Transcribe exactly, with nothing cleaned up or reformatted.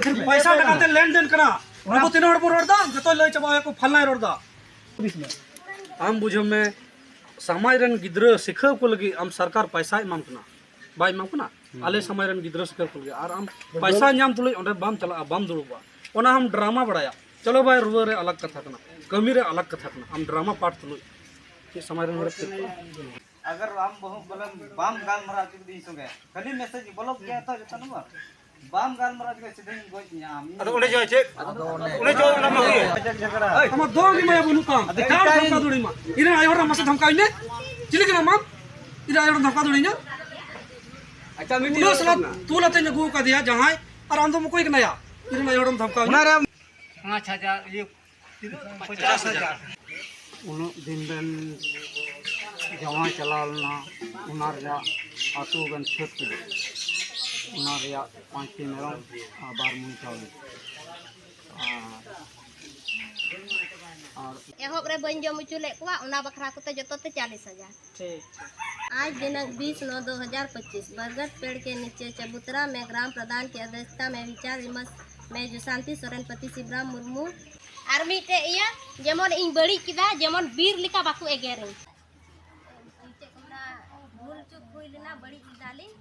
ᱯᱚᱭᱥᱟ ᱴᱟᱠᱟ ᱛᱮ ᱞᱮᱱᱫᱮᱱ ᱠᱟᱱᱟ᱾ ᱟᱵᱚ ᱛᱤᱱᱟᱹᱜ ᱦᱚᱲ ᱵᱚᱱ ᱨᱚᱲ ᱮᱫᱟ, ᱡᱚᱛᱚ ᱞᱟᱹᱭ ᱪᱟᱵᱟ ᱟᱠᱚ, ᱯᱷᱟᱞᱱᱟᱭ ᱨᱚᱲ ᱮᱫᱟ᱾ ᱟᱢ ᱵᱩᱡᱷᱟᱹᱣ ᱢᱮ, ᱥᱚᱢᱟᱡᱽ ᱨᱮᱱ ᱜᱤᱫᱽᱨᱟᱹ ᱥᱤᱠᱷᱟᱹᱣ ᱠᱚ ᱞᱟᱹᱜᱤᱫ ᱟᱢ ᱥᱚᱨᱠᱟᱨ ᱯᱚᱭᱥᱟᱭ ᱮᱢᱟᱢ ᱠᱟᱱᱟ, ᱵᱟᱭ ᱮᱢᱟᱢ ᱠᱟᱱᱟ? ᱟᱞᱮ ᱥᱚᱢᱟᱡᱽ ᱨᱮᱱ ᱜᱤᱫᱽᱨᱟᱹ ᱥᱤᱠᱷᱟᱹᱣ ᱠᱚ ᱞᱟᱹᱜᱤᱫ, ᱟᱨ ᱟᱢ ᱯᱚᱭᱥᱟ ᱧᱟᱢ ᱛᱩᱞᱩᱡ ᱚᱸᱰᱮ ᱵᱟᱢ ᱪᱟᱞᱟᱜᱼᱟ, ᱵᱟᱢ ᱫᱩᱲᱩᱵᱼᱟ, ᱚᱱᱟ ᱦᱚᱸᱢ ᱰᱨᱟᱢᱟ ᱵᱟᱲᱟᱭᱟ᱾ ᱪᱚᱞᱚ ᱵᱷᱟᱭ, ᱨᱩᱣᱟᱹ ᱨᱮ ᱟᱞᱟᱜᱽ ᱠᱟᱛᱷᱟ ᱠᱟᱱᱟ, ᱠᱟᱹᱢᱤ ᱨᱮ ᱟᱞᱟᱜᱽ ᱠᱟᱛᱷᱟ ᱠᱟᱱᱟ, ᱟᱢ ᱰᱨᱟᱢᱟ ᱯᱟᱨᱴ ᱛᱩᱞᱩᱡ ᱪᱮᱫ ᱥᱚᱢᱟᱡᱽ ᱨᱮᱱ ᱦᱚᱲᱮ ᱠᱷᱮᱞ ᱠᱚᱣᱟ? ᱟᱜᱟᱨ ᱟᱢ ᱵᱟᱹᱦᱩ ᱵᱚᱞᱮ ᱵᱟᱢ ᱜᱟᱞᱢᱟᱨᱟᱣ ᱦᱚᱪᱚ ᱠᱮᱫᱤᱧ ᱥᱚᱸᱜᱮ, ᱠᱷᱟᱹᱞᱤ ᱢᱮᱥᱮᱡᱽ ᱵᱚᱞᱚᱠ ᱜᱮᱭᱟ ᱛᱚ ᱡᱚᱛᱚ ᱱᱚᱢᱵᱚᱨ᱾ ᱵᱟᱢ ᱜᱟᱞᱢᱟᱨᱟᱣ ᱠᱮᱫᱟ, ᱥᱤᱫᱷᱟᱹᱧ ᱜᱚᱡ ᱢᱮᱭᱟ ᱟᱢ᱾ ᱟᱫᱚ ᱚᱸᱰᱮ ᱡᱚᱭ ᱪᱮᱫ? ᱚᱸᱰᱮ ᱡᱚᱭ ᱚᱱᱟ ᱢᱟ ᱦᱩᱭᱩᱜ᱾ ᱟᱢᱟᱜ ᱫᱚ ᱜᱮ ᱢᱟᱭᱟ ᱵᱟᱹᱱᱩᱜ ᱛᱟᱢ᱾ ᱪᱮᱫ ᱠᱟᱢ ᱫᱷᱟᱢᱠᱟ ᱫᱟᱲᱮᱭᱟᱹᱧᱟ? ᱤᱧ ᱨᱮᱱ ᱟᱭᱳ ᱦᱚᱲ ᱢᱟᱥᱮ ᱫᱷᱟᱢᱠᱟᱣᱤᱧ ᱢᱮ᱾ ᱪᱤᱞᱤ ᱠᱟᱱᱟᱢ ᱟᱢ? ᱤᱧ ᱨᱮᱱ ᱟᱭᱳ ᱦᱚᱲ ᱫᱷᱟᱢᱠᱟᱣ ᱫᱟᱲᱮᱭᱟᱹᱧᱟ? ᱟᱪᱪᱷᱟ, ᱢᱤᱫᱴᱤᱡ ᱩᱱᱟᱹᱜ ᱥᱟᱞᱟ ᱛᱩᱞ ᱟᱛᱮᱧ ᱟᱹᱜᱩ ᱟᱠᱟᱫᱮᱭᱟ ᱡᱟᱦᱟᱸᱭ, ᱟᱨ ᱟᱢ ᱫᱚᱢ ᱚᱠᱚᱭ ᱠᱟᱱᱟᱭᱟ? ᱤᱧ ᱨᱮᱱ ᱟᱭᱳ ᱦᱚᱲᱮᱢ ᱫᱷᱟᱢᱠᱟᱣᱤᱧᱟ? ᱚᱱᱟ ᱨᱮ ᱯᱟᱸᱪ ᱦᱟᱡᱟᱨ, ᱤᱭᱟᱹ, ᱛᱤᱱᱟᱹᱜ? ᱯᱚᱧᱪᱟᱥ ᱦᱟᱡᱟᱨ᱾ ᱩᱱᱟᱹᱜ ᱫᱤᱱ ᱵᱮᱱ ᱡᱟᱶᱟᱭ ᱪᱟᱞᱟᱣ ᱞᱮᱱᱟ, ᱚᱱᱟ ᱨᱮᱭᱟᱜ ᱟᱹᱛᱩ ᱵᱮᱱ ᱪᱷᱟᱹᱛ ᱠᱮᱫᱟ, ᱚᱱᱟ ᱨᱮᱭᱟᱜ ᱯᱟᱸᱪᱴᱤ ᱢᱮᱨᱚᱢ ᱟᱨ ᱵᱟᱨ ᱢᱩᱱ ᱪᱟᱣᱞᱮ᱾ ᱟᱨ, ᱟᱨ ᱮᱦᱚᱵ ᱨᱮ ᱵᱟᱹᱧ ᱡᱚᱢ ᱦᱚᱪᱚ ᱞᱮᱫ ᱠᱚᱣᱟ, ᱚᱱᱟ ᱵᱟᱠᱷᱨᱟ ᱠᱚᱛᱮ ᱡᱚᱛᱚ ᱛᱮ ᱪᱟᱞᱤᱥ ᱦᱟᱡᱟᱨ᱾ ᱴᱷᱤᱠ᱾ आज दिनांक बीस नौ दो हज़ार पच्चीस, बरगद पेड़ के नीचे चबूतरा में ग्राम प्रधान की अध्यक्षता में विचार विमर्श में जो शांति सोरेन पति शिवराम मुर्मू। ᱟᱨ ᱢᱤᱫᱴᱮᱡ ᱤᱭᱟᱹ, ᱡᱮᱢᱚᱱ ᱤᱧ ᱵᱟᱹᱲᱤᱡ ᱠᱮᱫᱟ, ᱡᱮᱢᱚᱱ ᱵᱤᱨ ᱞᱮᱠᱟ ᱵᱟᱠᱚ ᱮᱜᱮᱨᱤᱧ᱾ ᱪᱮᱫ ᱠᱚ ᱢᱮᱱᱟ, ᱵᱷᱩᱞ ᱪᱩᱠ ᱦᱩᱭ ᱞᱮᱱᱟ, ᱵᱟᱹᱲᱤᱡ ᱞᱮᱫᱟᱞᱤᱧ,